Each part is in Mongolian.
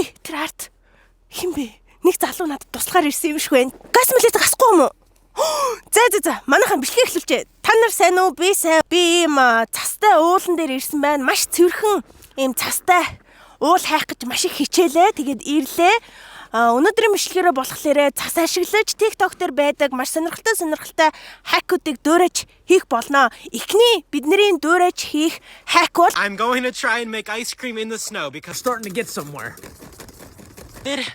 Хүй, тэр арт хин бэ? Нэг залуу надад туслахаар ирсэн юм шиг байна. Газ мэлээд гасахгүй юм уу? За за за, манайхан бичлэг эхлүүлжээ. Та нар сайн уу? Би сайн. Би ийм цастай уулан дээр ирсэн байна. Маш цэвэрхэн ийм цастай уул хайх гэж маш их хичээлээ. Тэгээд ирлээ. Өнөөдрийн бичлэгээрээ болохоор цас ашиглаж TikTok дээр байдаг маш сонирхолтой hack-уудыг дуурайж хийх болно. Эхний бидний дуурайж хийх hack бол I'm going to try and make ice cream in the snow because starting to get somewhere. it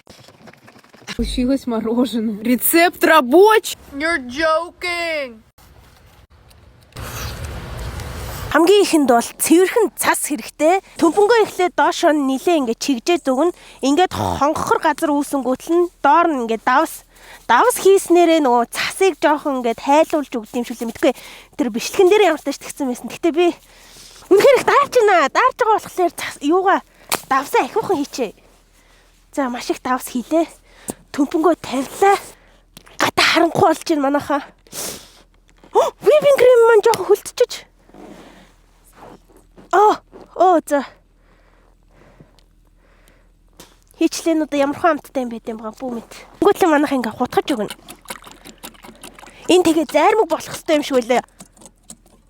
Получилось мороженое. Рецепт рабочий. You're joking. Хамгийн ихэнд бол цэвэрхэн цас хэрэгтэй. Төмпөнгөө эхлээд доошоо нь нилээ ингээд чигжээд өгнө. Ингээд хонгохор газар үүсэнгүүтэл нь доор нь ингээд давс давс хийснээрээ нөгөө цасыг жоохон ингээд хайлуулж өгд юм шиг л мэдгүй. Тэр бичлэгэн дээр ямар ч тач тэгсэн байсан. Гэтэ би үнэхээр их даарч байна. Даарч байгаа болохоор цас юугаа давсаа ахиухан хийчээ. За маш их давс хийлээ. Төмпөнгөө тавилаа. Гата харанхуй болж байна манайхаа. Whipping cream маань жоохон хөлтчөж. Оо за. Хийчлэнүүд ямар хон амттай юм байт юм бэ бүү мэд. Тэнгүүтлэн манайх ингээ хутгаж өгнө. Энэ тэгээ зайрмаг болох хэрэгтэй юм шиг үлээ.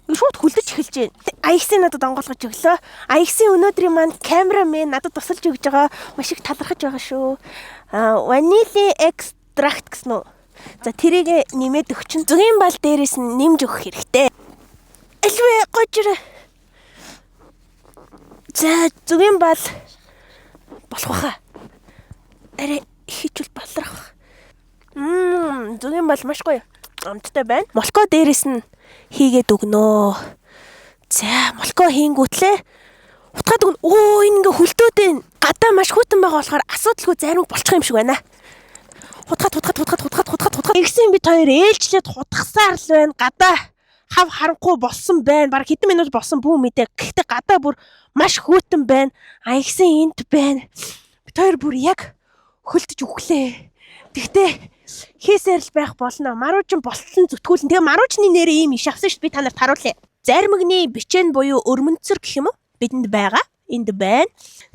Шууд хүлдэж эхэлж байна. Аягсын надад онгойлгож өглөө. Аягсын өнөөдрийн маань камерамен надад тусалж өгж байгаа. Маш их талархаж байгаа шүү. Ванилийн экстракт гэсэн үү? За тэрийг нэмээд өгчин. Зүгийн бал дээрээс нь нэмж өгөх хэрэгтэй. Альвэ гожир. За зүгийн бал болох баха. Арай хийчүүл балрах. Зүгийн бал маш гоё. Амттай байна. Молко дээрээс нь хийгээд өгнөө. За, молко хийнгүүтлээ утгаад өгнө. Оо, энэ ингээ хөлдөөд байна. Гадаа маш хүйтэн байгаа болохоор асуудалгүй зайрмаг болчих юм шиг байна. Хутгаад. Тэгсэн бид хоёр ээлжлээд хутгасаар л байна. Гадаа хав харанхуй болсон байна. Бараг хэдэн минут болсон бүү мэдээ. Гэхдээ гадаа бүр маш хүйтэн байна. Аягсан энд байна. Бид хоёр бүр яг хөлдөж өглөө. Тэгтээ хийсээр л байх болно. Маруужин болтлон зүтгүүлэн. Тэгээ маруужны нэрээ ийм иш авсан шүү дээ. Би та нарт харуулъя. Зайрмагны бичэн буюу өрмөнцөр гэх юм уу? Бидэнд байгаа. Энд байна.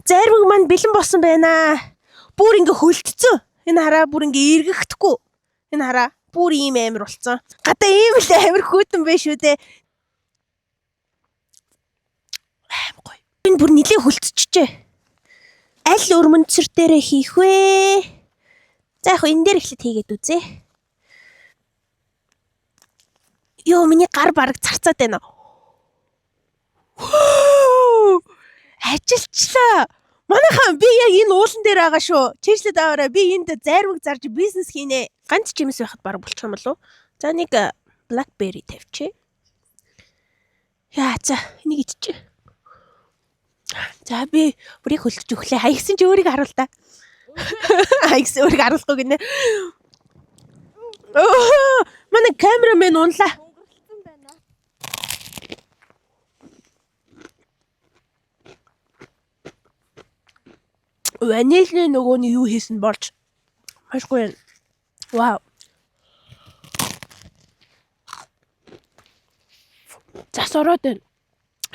Зайрмаг маань бэлэн болсон байна. Бүр ингээ хөлдсөн. Энэ хараа бүр ингээ эргэхдэггүй. Энэ хараа бүр ийм амар болцсон. Гадаа ийм л амар хүйтэн байх шүү дээ. Аим гоё. Энэ бүр нилээ хөлдчихжээ. Аль өрмөнцөр дээрээ хийх вэ? За яг энэ дээр эхлээд хийгээд үзье. Йоо миний гар бараг царцаад байна. Ажилчлаа. Манайхан би яг энэ уулан дээр байгаа шүү. Чийжлээд аваарай. Би энд зайрмаг зарж бизнес хийнэ. Ганц чимс байхад бараг болчих юм болов уу? За нэг blackberry тавьчих. Яа за энийг идчих. За би бүрийг хөлтөж өглөө. Хаягсан чи өөрийгөө харуул та. Хаягсан өөрийгөө харуулахгүй гинэ. Манай камерамен унлаа. Хөнгөрөлцөн байна. Ванильны нөгөөний юу хийсэн болж маш гоё. Вау. Зас ороод байна.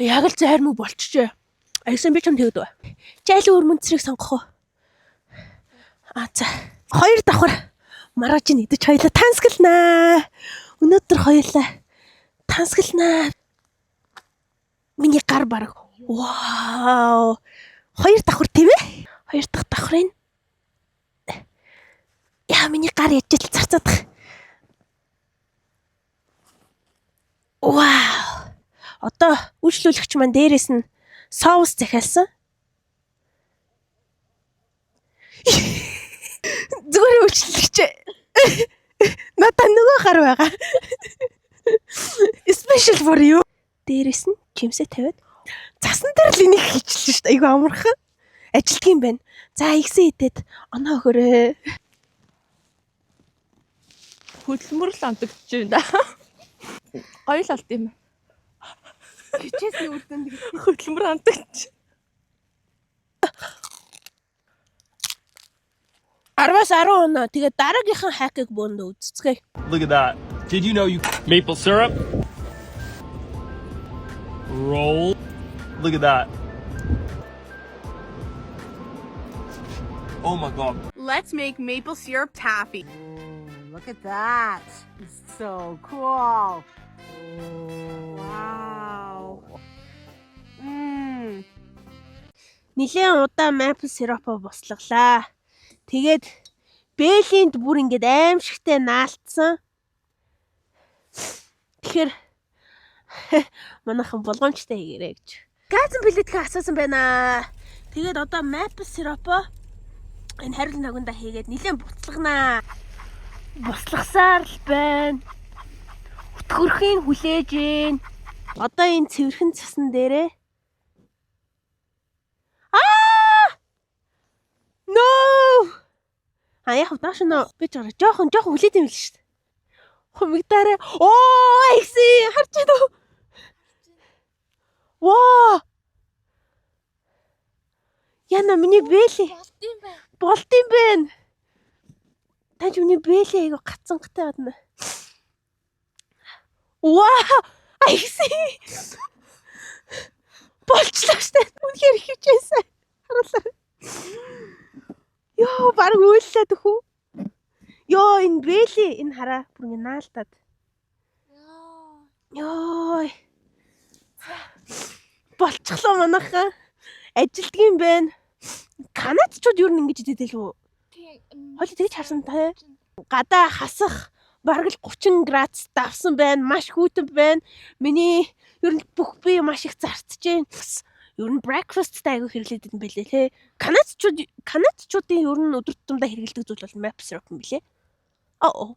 Яг л зайрмаг болчихжээ. Аясан би ч юм тэгдэг. Чи аль өрмөнцрийг сонгох уу? А за. Хоёр давхар маргааж нь идэж хоёлаа тансагланаа. Өнөөдөр хоёлаа тансагланаа. Миний гар бараг. Вау. Хоёр давхар тийм ээ? Хоёр дахь давхрын Яа миний гар яж л царцаад байх. Вау. Одоо үйлчлүүлэгч маань дээрээс нь соус захиалсан. Зүгээр үйлчлүүлэгч. Надаа нөгөө гар байгаа. Special for you. Дээрээс нь чимсээ тавиад цасан дээр л энийг хийчихлээ шүү дээ. Айгу амархан. Ажилтг юм байна. За ихсэн идэд оноо өгөөрэй. Хөдөлмөр л онтогдож байна да. Гоё л алт юм. Хичээсний үр дүнд Хөдөлмөр онтогдож. 10-аас 10 оноо. Тэгээ дараагийнхан хакийг бөөндөө үзцгээе. Look at that. Did you know you maple syrup? Roll. Look at that. Oh my God. Let's make maple syrup taffy. Look at that. It's so cool. Wow. Mmm. Нилээн удаан maple syrup буслаглаа. Тэгээд бээлийнд бүр ингээд аймшигтай наалтсан. Тэгэхээр манайхан болгоомжтой хийгэрэй гэж. Газан бэлэтгэн асуусан байна. Тэгээд одоо maple syrup энэ хариул нагунда хийгээд нилээн буцлагнаа. Буцлагсаар л байна. Өтгөрхийн хүлээж гин. Одоо энэ цэвэрхэн цасан дээрээ. Аа! No! А яг доош нь би ч гараа жоохон жоохон хүлээд юм л шүү дээ. Хумигдаарай. Оо, айси харж байна уу? Ваа! Яна миний бээлий Болд юм байна. болд юм байна. Тань ч миний бээлий айгу гацсангатай байна. Ваа! Айси. Болчлоо штэ. Үнэхээр хичээсэн. Харуулаа. Йоо, баг үйллээ төхүү. Йоо, энэ бээлий энэ хараа бүр ингэ наалтаад. Яа. Йоо. Болчихлоо манайхан. Ажилтгийн байна. Канадчууд юу нэг ингэж идэв л үү? Тийм. Хойлоо тэгж харсан та. Гадаа хасах бараг л 30 градус давсан байна. Маш хүйтэн байна. Миний ер нь бүх бие маш их зарцж байна. Бас ер нь breakfast-тай айгүй хэрэглэдэг юм билээ те. Канадчуудын ер нь өдөр тутамдаа хэрэглэдэг зүйл бол maple syrup юм билээ. Аа.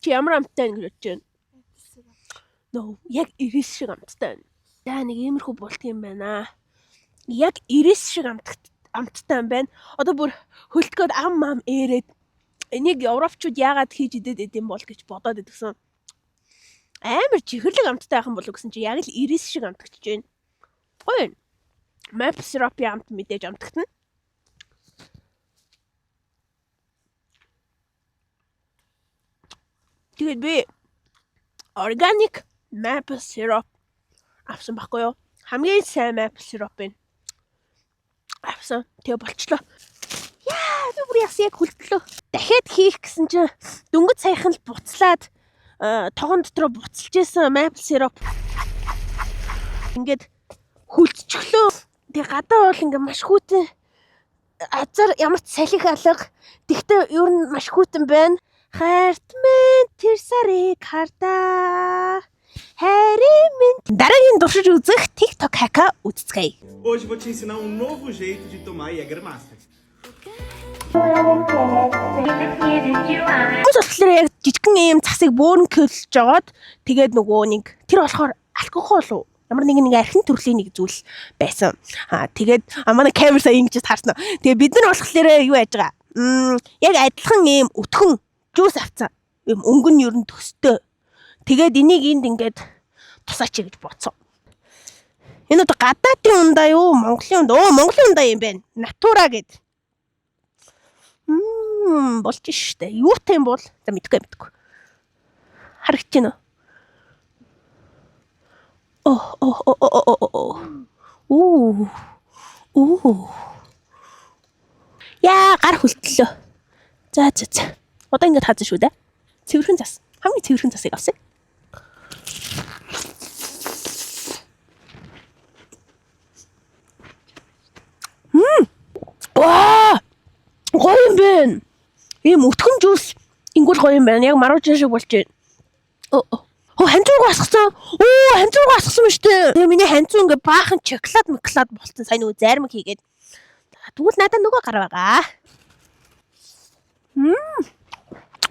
Чи ямар амттай вэ гэж бодож байна? No, яг ирээс шиг амттай байна. За нэг иймэрхүү болт юм байна. Яг ирээс шиг амттай юм байна. Одоо бүр хөлтгөөд ам ам ээрээд энийг европчууд яагаад хийж идээд идэм бол гэж бодоод идэгсэн. Амар чихэрлэг амттай байх юм болов гэсэн чи яг л ирээс шиг амтгч байна. Гоё юм. Maple syrup-ийн амт мэдээж амтгтана. Тэгээд би organic maple syrup авсан байхгүй юу? Хамгийн сайн maple syrup байна. Авсан. Тэгээ болчлоо. Яа, би бүр яс яг хөлтлөө. Дахиад хийх гэсэн чинь дөнгөж саяхан л буцлаад тогон дотроо буцалж исэн maple syrup ингээд хөлтчихлөө. Тэгээ гадаа бол ингээд маш хүйтэн азар ямар ч салхи алга. Тэгтээ ер нь маш хүйтэн байна. Хайрт минь тэр сарыг хардаа. Хайрын минь дараагийн туршиж үзэх TikTok хака үзцгээе. Hoje vou te ensinar um novo jeito de tomar Jägermeister. Хүмүүс болохоор яг жижигхэн ийм цасыг бөөрнкөлж жагаад тэгээд нөгөө нэг тэр болохоор алкогол уу? Ямар нэгэн нэг архин төрлийн нэг зүйл байсан. Аа тэгээд манай камер сая ингэж таарсан. Тэгээд бид нар болохоор юу яаж байгаа? Яг адилхан ийм өтгөн juice авцсан. Ийм өнгө нь ер нь төстэй. Тэгээд энийг энд ингээд тусаач гэж бодсон. Энэ одоо гадаадын ундаа юу? Монголын ундаа. Оо, Монголын ундаа юм байна. Natura гэд. Болж штэ. Юутай юм бол? За мэдгүй мэдгүй. Харагч байна уу? Оо оо оо оо оо оо. Уу. Уу. Яа, гар хүлтлөө. За за за. Одоо ингэж хаазна шүү дээ. Цэвэрхэн цас. Хамгийн цэвэрхэн цасыг авсан. Ваа! Гоё юм байна. Ийм өтгөн juice ингүүл гоё юм байна. Яг маруужин шиг болж байна. Оо. Оо, ханзууг асгасан. Оо, ханзууг асгасан ба штэ. Тэгээ миний ханзуу ингээ баахан шоколад маклад болцсон. Сайн нөгөө зайрмаг хийгээд. Тэгвэл надад нөгөө гар байгаа.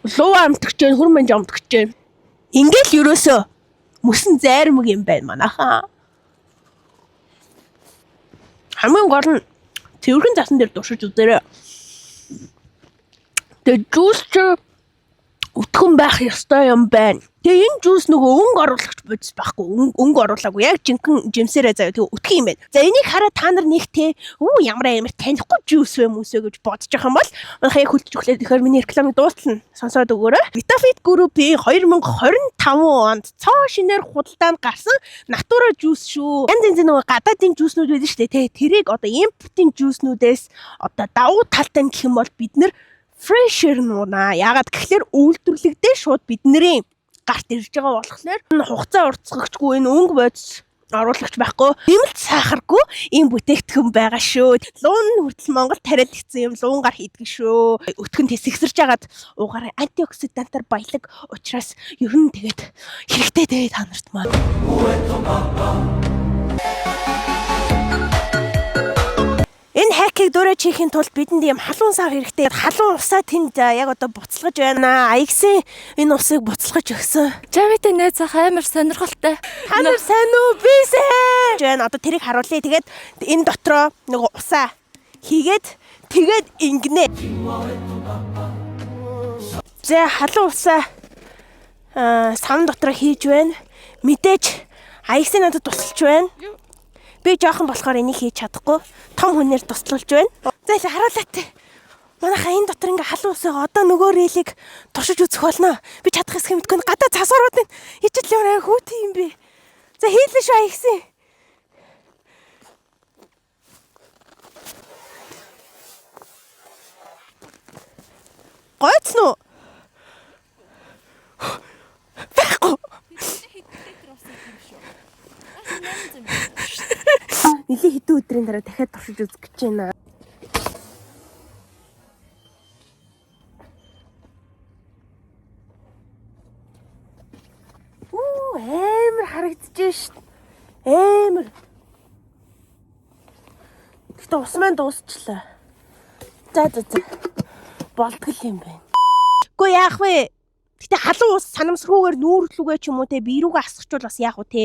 Луу амтгч जैन, хүрмэнж амтгч जैन. Ингээл ерөөсөө мөсөн зайрмаг юм байна манайхаа. Хамгийн гол нь цэвэрхэн цасан дээр туршиж үзээрэй. Тэгээ juice чи Өтгөн байх ёстой юм байна. Тэгээ энэ juice нөгөө өнгө оруулагч бодис байхгүй. Өнгө оруулаагүй. Яг жинхэнэ жимсээрээ заяа. Тэгээ өтгөн юм байна. За, энийг хараа та нар нэг те өө ямар амар танихгүй juice вэ мүсэ гэж бодож байгаа юм бол манайхаа яг хөлтөж өглөө. Тэгэхээр миний рекламыг дуустал нь сонсоод өгөөрэй. Vitafit Group-ийн 2025 онд цоо шинээр худалдаанд гарсан Natura juice шүү. Янз янзын нөгөө гадаадын juice нүүд байдаг шүү дээ. Тэ тэрийг одоо импортын juice нүүдээс одоо давуу талтай нь гэх юм бол бид нэр fresh-ээр нуунаа. Яагаад гэхлээр үйлдвэрлэгдээ шууд бидний гарт ирж байгаа болохоор энэ хугацаа уртсгагчгүй, энэ өнгө бодис оруулагч байхгүй, нэмэлт сахаргүй ийм бүтээгдэхүүн байгаа шүү. Луун нь хүртэл Монгол тариалагдсан юм луунгаар хийдэг шүү. Өтгөн тэсгсэрж агаад уугаараа антиоксидантаар баялаг учраас ер нь тэгээд хэрэгтэй дээ та нарт маань. Энэ hack ийг дөрөө чихийн тулд бидэнд ийм халуун сав хэрэгтэй. Халуун усаа тэнд яг одоо буцалгаж байна. Аягсын энэ усыг буцалгаж өгсөн. Чамтай найз ах амар сонирхолтой. Та нар сайн уу? Би сайн. Байна. Одоо тэрийг харуулъя. Тэгээд энэ дотроо нөгөө усаа хийгээд тэгээд ингэнэ. За, халуун усаа савн дотроо хийж байна. Мэдээж аягсын надад тусалж байна. Би жоохон болохоор энийг хийж чадахгүй. Том хүнээр туслуулж байна. За, илээ харуулаатай. Манайха энэ дотор ингээ халуун ус байгаа. Одоо нөгөө reel ийг туршиж үзэх болно. Би чадах хэсэг мэдгүй. Гадаа цас ороод байна. Ичил ямар аа хүүти юм бэ? За, хийлээ шүү аягсын. Гойцсон уу? Байхгүй. Нилийн хэдэн өдрийн дараа дахиад туршиж үзэх гэж байна. Үу, амар харагдаж шít. Амар. Гэтэ ус маань дуусчлаа. За. Болтгол юм байна. Үгүй яах вэ? Гэтэ халуун ус санамсаргүйгээр нүүрлүүгээ ч юм уу те бие рүүгээ асгachвал бас яах вэ те?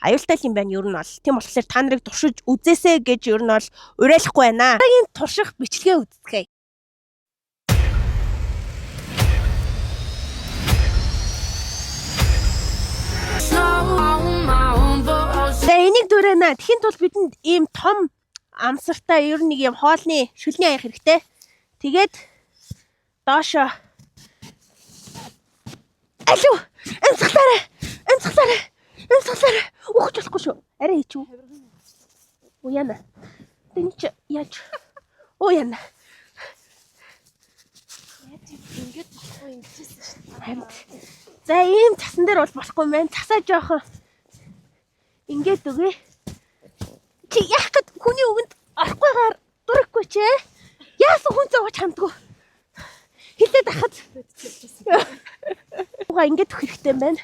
Аюултай юм байна ер нь бол. Тийм болохоор та нарыг туршиж үзээсэй гэж ер нь бол уриалахгүй байна. Дараагийн турших бичлэгээ үздэхэй. За, энийг дөрөнө. Тэхийн тулд бидэнд ийм том амсартай ер нь нэг юм хоолны шүлний аяг хэрэгтэй. Тэгээд доошо. Алуу! Амсгалаарай! Амсгалаарай! Амсгалаарай! Үхэж болохгүй шүү. Арай хийчих үү? Уу яна. Тэний чи яаж? Уу яна. Ингээд болохгүй ингэжсэн шүү дээ. Харин. За, ийм цасан дээр бол болохгүй юм байна. Цасаа жоохон ингээд өгье. Чи яах гэд хүний үгэнд орохгүйгээр дураггүй чи? Яасан хүн зовооч хамтгүй. Хилээд ахад. Уга ингээд өгөх хэрэгтэй юм байна.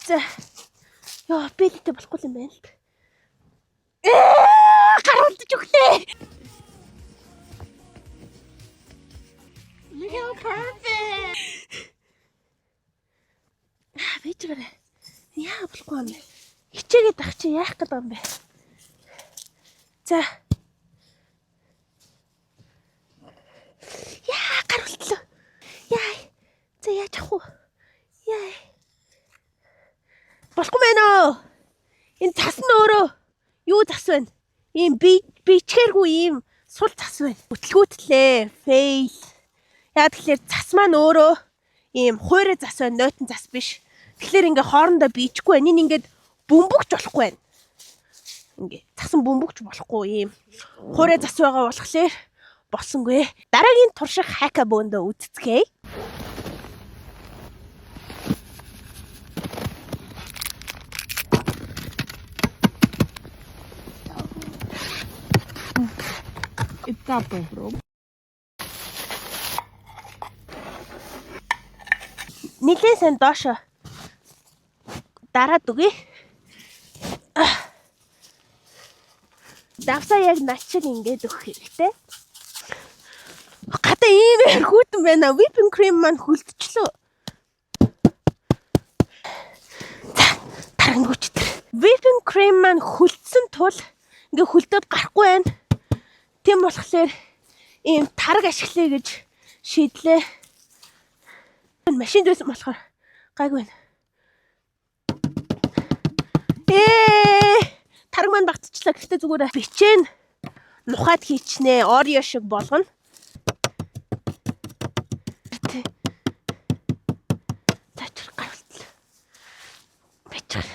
За. Йоо, бэлэтэ болохгүй юм байна л. Ээ, гаруулж өглөө. Look how perfect. Аа, бийж гараа. Яа болохгүй юм бэ? Хичээгээд ах чи яах гээд байгаа юм бэ? За. Яа, гаруултлаа. Яа. За, яаж авах вэ? Яа. Болохгүй мэн үү? Энэ цас нь өөрөө юу цас вэ? Ийм би бичгээргүй ийм сул цас байна. Бүтлгүүтлээ. Fail. Яа тэгэхээр цас маань өөрөө ийм хуйраа цас байна, нойтон цас биш. Тэгэхээр ингээ хоорондоо биечихгүй байна. Энэ ингээд бөмбөгч болохгүй байна. Ингээ цасан бөмбөгч болохгүй ийм хуйраа цас байгаа болохоор болсонгүй. Дараагийн турших hack аа бөөндөө үзцгээе. И та попробуй. Нилээн сайн доошо дараад өгье. Давсаа яг над шиг ингээд өгөх хэрэгтэй. Гадаа ийм их хүйтэн байна. Whipping cream маань хөлдчлөө. За, тарангууч тэр. Whipping cream маань хөлдсөн тул ингээ хөлдөөд гарахгүй байна. Тийм болохоор ийм тараг ашиглая гэж шийдлээ. Энэ машинд байсан болохоор гайгүй байна. Ээ, тараг маань багтчихлаа. Гэхдээ зүгээр бичэн нухаад хийчнэ. Oreo шиг болгоно. За тэр гарвалтлаа. Бичэр.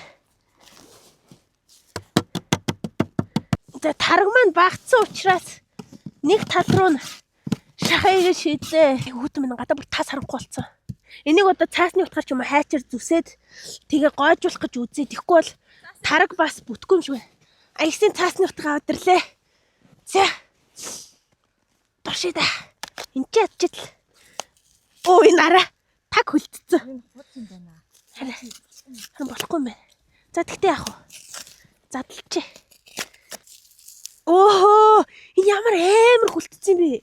За, тараг маань багтсан учраас нэг тал руу нь шахая гэж шийдлээ. Хүүтэн минь, гадаа бүр тас харанхуй болсон. Энийг одоо цаасны утгаар ч юм уу хайчаар зүсээд тэгээ гойжуулах гэж үзье. Тэгэхгүй бол тараг бас бүтгүй юм шиг байна. Аягсын цаасны утгаа аваад ирлээ. За. Туршия да. Энд чи ядчил. Оо, энэ араа таг хөлдсөн. Харин харин болохгүй юм байна. За, тэгтээ яах вэ? Задлчээ. Өөхөө, энэ ямар амар хүлтцсэн юм бэ?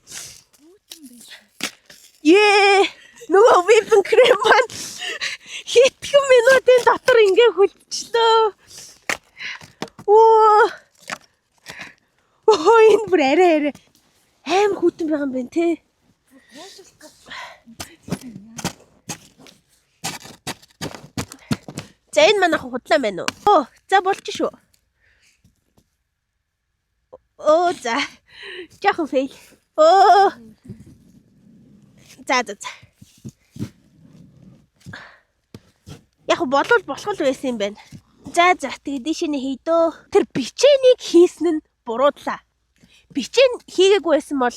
Ее, нөгөө whipping cream маань хэдхэн минутын дотор ингээ хөлдчлөө. Оо. Оо, энэ бүр арай арай амар хүйтэн байгаа юм байна те. За, энэ манайх худлаа байна уу? Оо, за, болж шүү. Оо, за. Жаахан fail. Оо. За. Яг болвол болох л байсан юм байна. За, тэгээ дээшээ нь хийдөө. Тэр бичээнийг хийсэн нь буруудлаа. Бичээн хийгээгүй байсан бол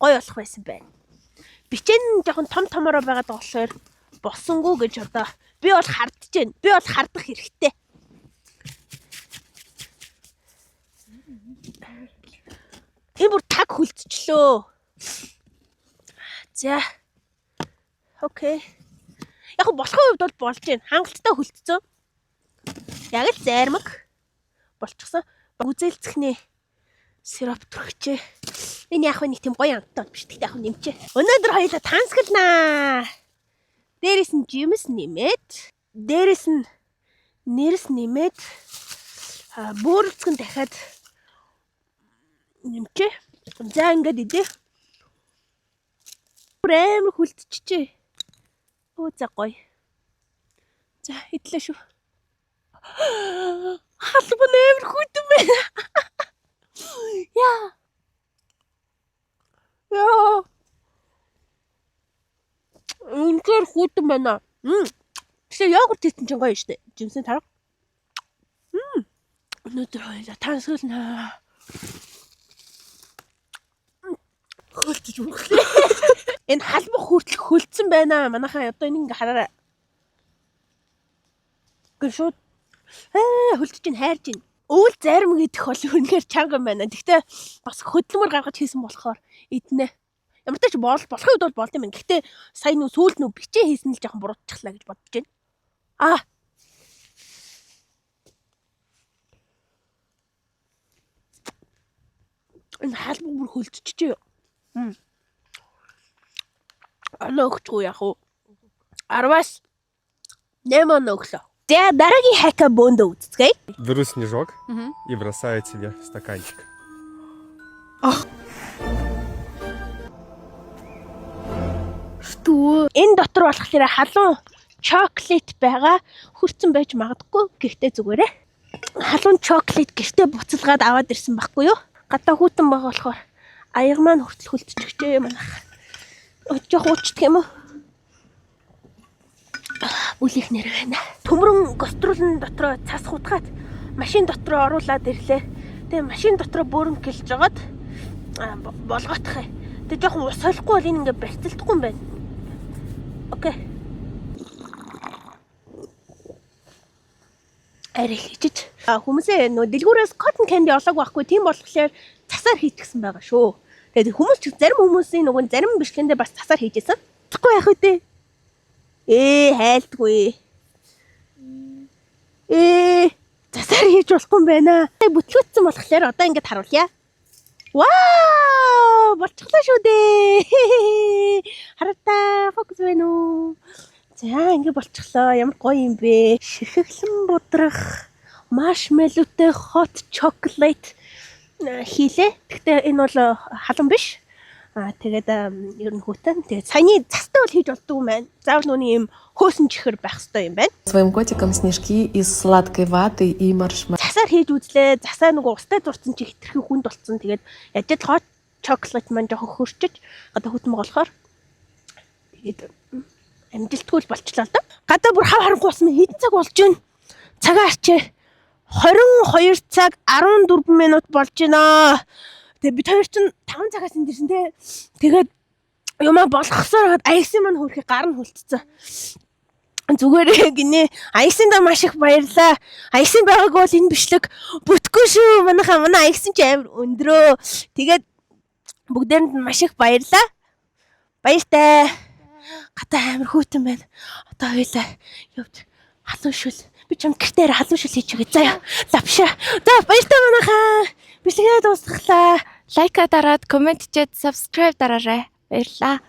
гоё болох байсан байна. Бичээн нь жоохон том томороо байгаад байгаа болохоор босонгүй гэж одоо би бол хардж байна. Би бол хардах хэрэгтэй. Энэ бүр таг хүлцчлөө. За. Okay. Яг нь болохын хувьд бол болж байна. Хангалттай хүлцсэн. Яг л зайрмаг болчихсон. Гүзээлцэхний сироп түрхжээ. Энэ яг нэг тийм гоё амттай биш. Тэгтээ яг нэмчээ. Өнөөдөр хоёулаа тансагланаа. Дээрээс нь жимс нэмээд, дээрээс нь нэрс нэмээд, бөөрөлцгөн дахиад нэмчээ. За, ингээд идэ. Бүр амар хүлдчихжээ. Өө, за, гоё. За, идлээ шүү. Халбан амар хүйтэн байна. Яа. Яа. Үнэхээр хүйтэн байна. Тэгэхээр йогурт хийсэн чинь гоё шүү дээ. Жимсний тарга. Өнөөдөр хоёулаа тансагланаа. Хөлтөж үхлээ. Энэ халбах хүртэл хөлдсөн байна. Манайхаа одоо энийг ингээ хараарай. Гэхдээ шууд хөлдөж чинь хайрж чинь. Өвөл зарим идэх бол үнэхээр чанга юм байна. Гэхдээ бас хөдөлмөр гаргаж хийсэн болохоор иднэ. Ямар ч тач бол болохын үед бол болд юм байна. Гэхдээ сая нүү сүүлд нүү бичээ хийсэн л жоохон буруудчихлаа гэж бодож байна. Аа. Энэ халбаг бүр хөлдчихжээ. Оноо өгчихгүй яах вэ? 10-аас 8 оноо өглөө. За, дараагийн hack аа бөөндөө үзцгээе. Беру снежок и бросаю тебе в стаканчик. Что? Энэ дотор болохоор халуун chocolate байгаа. Хөрцөн байж магадгүй. Гэхдээ зүгээрээ. Халуун chocolate гэртээ буцалгаад аваад ирсэн байхгүй юу? Гадаа хүйтэн байгаа болохоор аяга маань хүртэл хөлдчихжээ манайх. Жоох уучдаг юм уу? Бүлийнх нэр байна. Төмөрөн гастролын дотроо цас хутгаад машин дотроо оруулаад ирлээ. Тэгээ машин дотроо бөөрөнхийлж жагаад болгоотох юм. Тэгээ жоохон ус холихгүй бол энэ ингээ барьцалдахгүй юм байна. Okay. Арай хийчиж. Хүмүүсээ нөө дэлгүүрээс cotton candy олоог байхгүй. Тийм болохоор цасаар хийчихсэн байгаа шүү. Тэгээд хүмүүс ч зарим хүмүүсийн нөгөө зарим бичлэгэндээ бас цасаар хийжсэн. Тэгэхгүй яах вэ? Хайлтгүй. Цасаар хийж болохгүй юм байна. Бүтлгүүцсэн болохоор одоо ингэж харуулъя. Вау! Болчихлоо шүү дээ. Харалтаа фокус байна уу? За, ингэ болчихлоо. Ямар гоё юм бэ? Ширхэглэн будрах marshmallow-тэй hot chocolate. Хийлээ. Гэхдээ энэ бол халуун биш. Аа, тэгээд ер нь хүйтэн. Тэгээд саяны цастай бол хийж болдгоо юм байна. Заавал нүуний юм хөөсөн чихэр байх хэрэгтэй юм байна. Своим котиком снежки из сладкой ваты и маршмеллоу. Засаар хийж үзлээ. Засаа нөгөө устай зурсан чи хэтэрхий хүнд болцсон. Тэгээд яаж л hot chocolate маань жоохон хөрчиж одоо хүйтэн болохоор тэгээд амжилтгүй л болчлоо л доо. Гадаа бүр хав харанхуй болсон, хэдэн цаг болж байна? Цагаа арчээ. 22 цаг 14 минут болж байна. Тэгээ бид хоёр чинь 5 цагаас энд ирсэн те. Тэгээд юмаа болгохсоор хагаад аясын маань хөрхи гар нь хүлцсэн. Зүгээрээ гинэ. Аягсандаа маш их баярлаа. Аягсан байгаагүй бол энэ бичлэг бүтгүй шүү. Манайхаа, манай аягсан чи амар өндрөө. Тэгээд бүгдээрэнд нь маш их баярлаа. Баяртай. Гадаа амар хүйтэн байна. Одоо хоёлаа явж халуун шүл. Би чам гэртээ халуун шүл хийж өгье. Заяа. Лавша. За, баяртай манайхаа. Бичлэгээ дуусгалаа. Like аа дараад, comment чээд, subscribe дараарай. Баярлалаа.